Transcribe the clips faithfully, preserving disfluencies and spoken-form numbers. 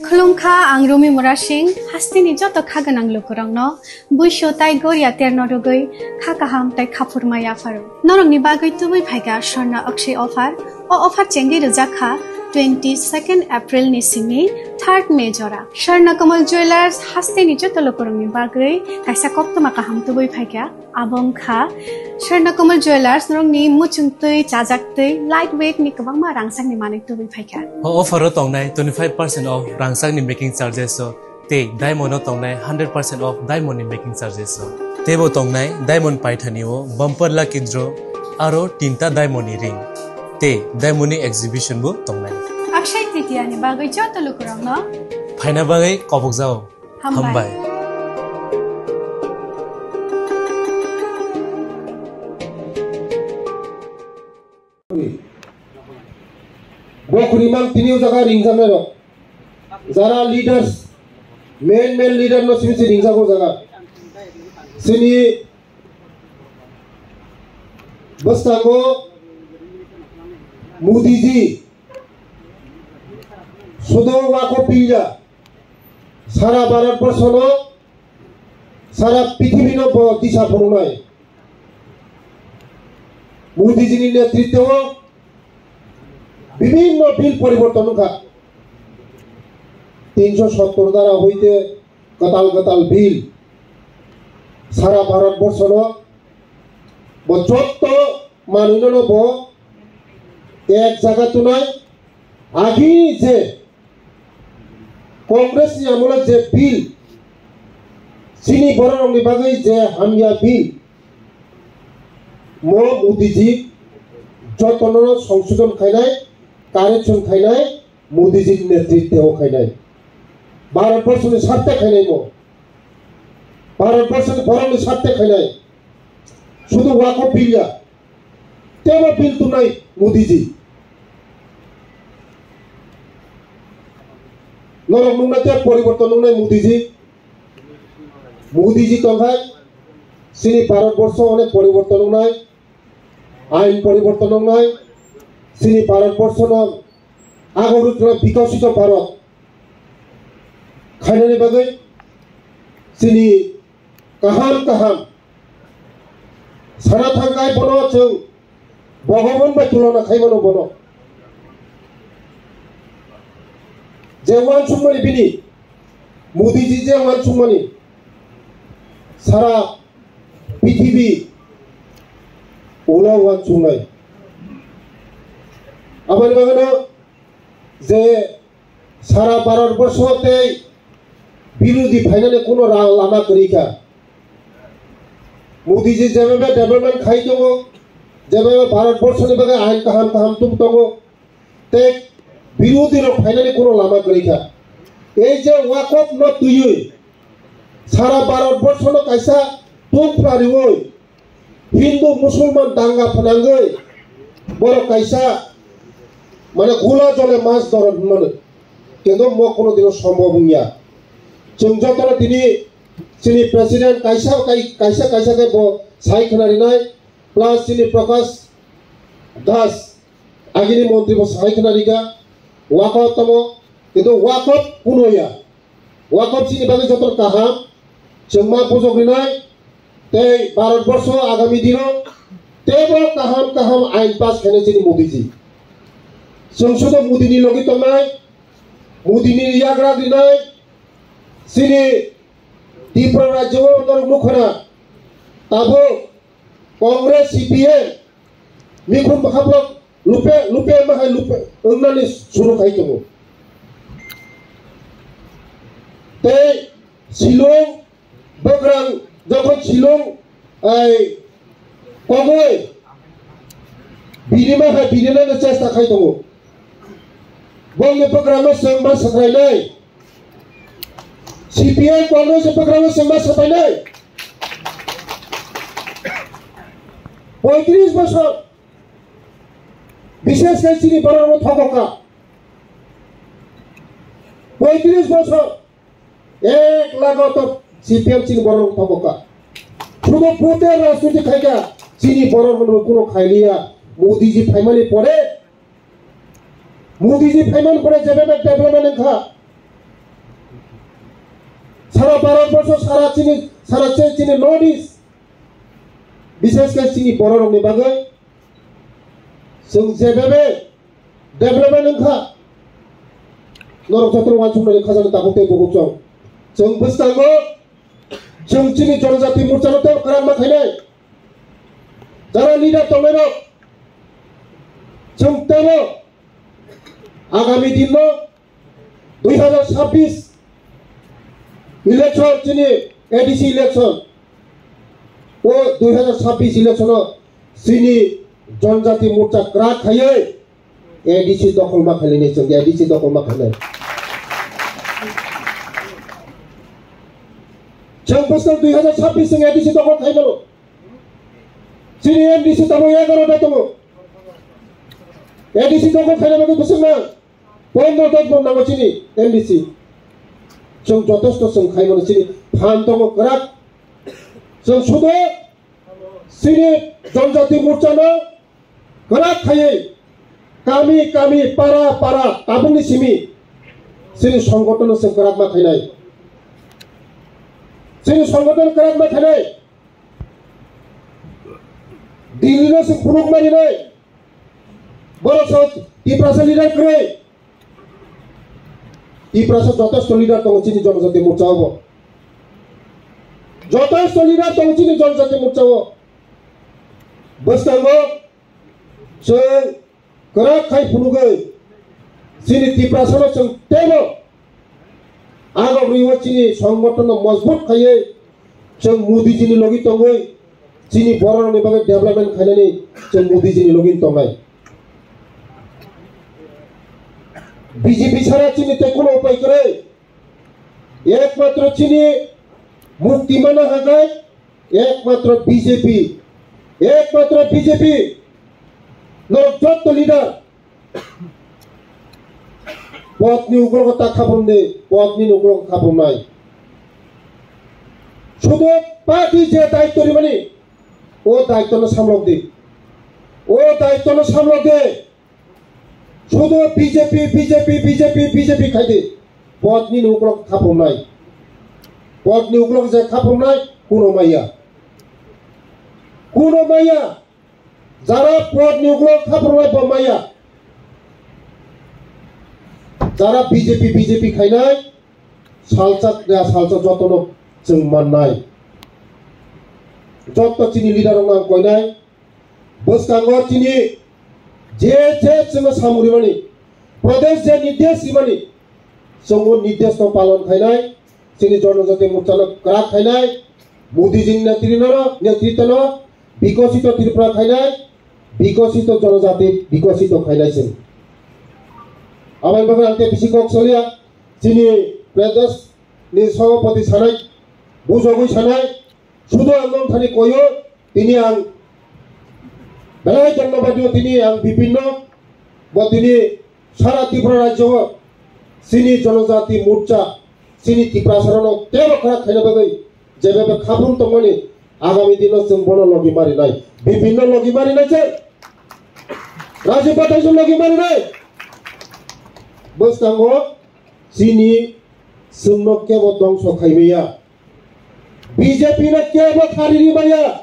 Khulumkha, ang Rumi Murasing, hasteni joto kha gwnang lukurokno buisu tai goria terno rwgwi kha kaham tai khaphurma yapharo. Norokni bagwi tubui phaikha Swarna Akshay offer. O offer chengwi rwjak kha twenty second April ni simi third May jora. Swarna Kamal Jewellers hasteni joto lukurokni bagwi kaisa koktwma kaham tubui phaikha. Abo wngkha Swarna Kamal Jewellers, norokni muchungtwi, chajaktwi, light weight ni kwbangma rangchakni manwi tubui phaikha. O offer o tongnai twenty five percent off rangchakni making charges o tei diamond o tongnai hundred percent off diamond ni making charges o. Teibo tongnai diamond paithani o bumper lucky draw aro tinta diamond ni ring tei diamond ni exhibition bo tongnai. Akshay Tritiya ni bagwi joto lukurokno phaina bagwi kobokjao. Hambai. Hambai. Bo khuri mang tini o jaga ringjaknai rok. Jara leaders, main main leader no simi se ringjago jaga. Sini bwskango Modi ji sudo wako pilya. Sara Bharat borshono, sara prithibino bo disa phunuknai. Modi jini netritwo bibhinno bill poriborton wngkha. Tinsho sottor dara hoite kwtal kwtal bill. Sara Bharat borshono bo jotto manwinono bo ek jaga tunai. Agi je Congress ni amolo je bill, chini bororokni bagwi je hamya bill, mo Modi ji jotono songsodon khainai, correction khainai, Modi ji ni netritwo khainai. Bharat borso ni sarte khainai mo. Bharat borso ni borok ni sarte khainai. Sudu wako bill ya. Tebo bill tunai Modi ji. Norok nungna te poriborton nungnai Modi ji. Modi ji tongkhai sini Bharat borso onek poriborton nungnai, ain poriborton nungnai, sini Bharat borso no agorwi twlai bikasito Bharat khainani bagwi sini kaham kaham sana thangkhai bono chwng Bhagavan bai tulona khaimano bono. Je uansukmani bini, Modi ji je uansukmani, sara prithibi ulo uansuknai. Aboni bagwino je Sara Bharat borsho tei birodhi phainani kuno ra-, lama kwrwi kha. Modi ji jebebe development khai tongo, jebebe Bharat borshoni bagwi ain kaham kaham tub tongo, tei birodhi rok phainani kuno lama kwrwi kha. Ei je Waqf no twiwi sara Bharat borshono kaisa tungphla riwi Hindu Musulman danga phnangwi borok kaisa mane gula jole mas doron hwnmani. Kintu mo kuno dino sombhob wngya. Chwng jotono tini chini president kaisa kai-, kaisa kaisa khe bo sai khna rinai, plus chini Prakash Das agini montri bo sai khna rikha, Waqf tamo, kintu Waqf kuno ya. Waqf chini bagwi joto kaham, chwng ma bujok rinai, tei Bharat borsho agami dino teibo kaham kaham ain pass khainai chini Modi ji. Chwng sudo Modi ni logi tongnai, Modi ni yagra rinai, chini Tripura rajyo o norok nukho na, tabuk Congress, C P M, mikhun bwkhaplok lupe, lupe ma hai lupe wngnani suru khai tongo. Tei Shillong bwkrang jokhon Shillong ai kogoi bini ma hai bini nani chesta khai tongo. Bongni bwkrangno chwng ma swkrainai. C P I Congress bwkrangno chwng ma swkrainai. Poitris bosor bishesh khe chini borokno thogo kha. Poitris bosor ek lago to C P M chini borokno thogo kha. Sudo vote rajniti khai kha chini borokno kuno khailiya. Modi ji phaimani pore Modi ji phaimani pore jebebe development wngkha. Sara Bharat borsho, sara chini, sara che chini North East, bishesh khe chini bororokni bagwi chwng jebebe development wngkha. Norok jotono uansuknani khajani tabuk tei bukuchwng. Chwng bwskango chwng chini Jonojati Morchano tei kwrak ma khainai. Jara leader tongnairok chwng teibo agami dinno dui hazar sabbish election, chini A D C election, o dui hazar sabbish election o chini Jonojati Morcha kwrak khaiwi A D C dokhol ma khainai, chwng A D C dokhol ma khainai. Chwng bwswk dui hazar sabbish chwng A D C dokhol khaimano. Chini M D C tabuk egaroh ta tongo. A D C dokhol khaina bagwi bwswk nang. Pondro ta bom nango chini M D C. Chwng jotosto chwng khaimano, chini phan tongo kwrak. Chwng sudo chini Jonojati Morchano kwrak khaiwi kami kami, para para, tabukni simi chini songgotono chwng kwrak ma khainai. Chini songgoton kwrak ma khainai. Delhi no chwng phunuk marinai. Borok sa Tiprasa leader kwrwi. Tiprasa jotosto leader tongo chini Jonojati Morcha o bo. Jotosto leader tongo chini Jonojati Morcha o. Bwskango chwng kwrak khai phunugwi chini Tiprasano chwng teibo agok rwiwi chini songgotonno mojbut khaiwi chwng Modiji ni logi tongwi chini bororokni bagwi development khainani chwng Modiji ni logi tongnai. B J P sara chini tei kuno upai kwrwi, ekmatro chini mukti mana hagai ekmatro B J P, ekmatro B J P. Norok jotto leader podni uklogo ta khaprumdi, podni uklogo khaprumnai. Sudo party je daitto rimani, o daittono samlokdi, o daittono samlokdi. Sudo B J P, B J P, B J P, B J P khaidi. Podni ni uklok khaprumnai. Podni uklok je khaprumnai, kuno maya. Kuno maya. Jara podni uklok khaprumnai bo maya. Jara B J P, B J P khainai, salsa, salsa jotono chwng mannai. Jotto chini leader rok ang koinai. Bwskango chini je je chwngno samung rimani, Pradesh je nirdesh rimani, chwngbo nirdesh no palon khainai, chini Jonojati Morcha no kwrak khainai, Modi jini netrino, netrito no bikosito Tripura khainai, bikosito Jonojati bikosito khainai chwng. Aboni bagwi ang tei bisi kok salia, chini Pradesh ni Sabhapati sanai, bujogwi sanai, sudo ang nong thani koyo, tini ang belai jangma badio tini ang bipinno, bo tini sara Tripura rajyo chini Jonojati Morcha, chini Tiprasa rokno tebo khara khaina bagwi jebebe khaprum tongmani agami dino chwng bono logi marinai, bipinno logi marinai se, Rajiv Bhattaino logi marinai. Bwskango chini chwngno kebo dongso khaimaya. B J P no kebo kharini maya,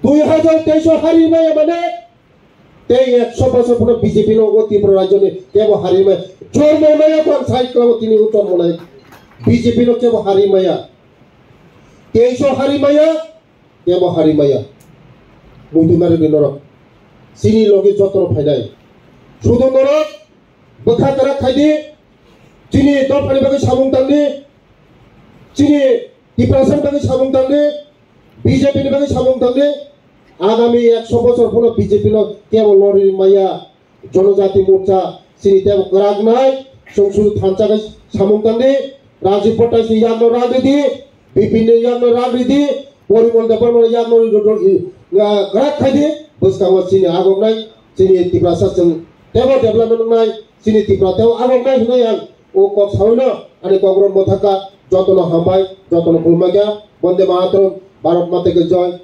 dui hazar teis o hari maya mane, tei ekso bosor phano B J P no o Tripura rajyo ni kebo hari maya. Jormo naya ko ang sai kla o tini o jormo naya. B J P no kebo hari maya, teis o hari maya, kebo hari maya. Muitu mari ni norok. Chini logi jotono phainai. Sudo norok bwkha kwrak khaidi, chini dophani bagwi samung tangdi, chini Tiprasani bagwi samung tangdi, B J P ni bagwi samung tangdi. Agami ekso bosor phano B J P no kebo lori maya. Jonojati Morcha chini tebo kwrak nai, chwng sudu thansa khe samung tangdi, Rajiv Bhattaini yakno rang ridi, Bipinni yakno rang ridi, Porimol Debbarmani yakno ri-, ri-, ri-, ah, kwrak khaidi, bwskango chini agoknai, chini Tiprasa chwng tebo development wngnai, chini Tripura tebo agoknai hwnwi ang o kok saui no, ani kok rom bo thaka, jotono hambai, jotono khulumbai kha, Bonde Mataram, Bharat Mata ki Jai,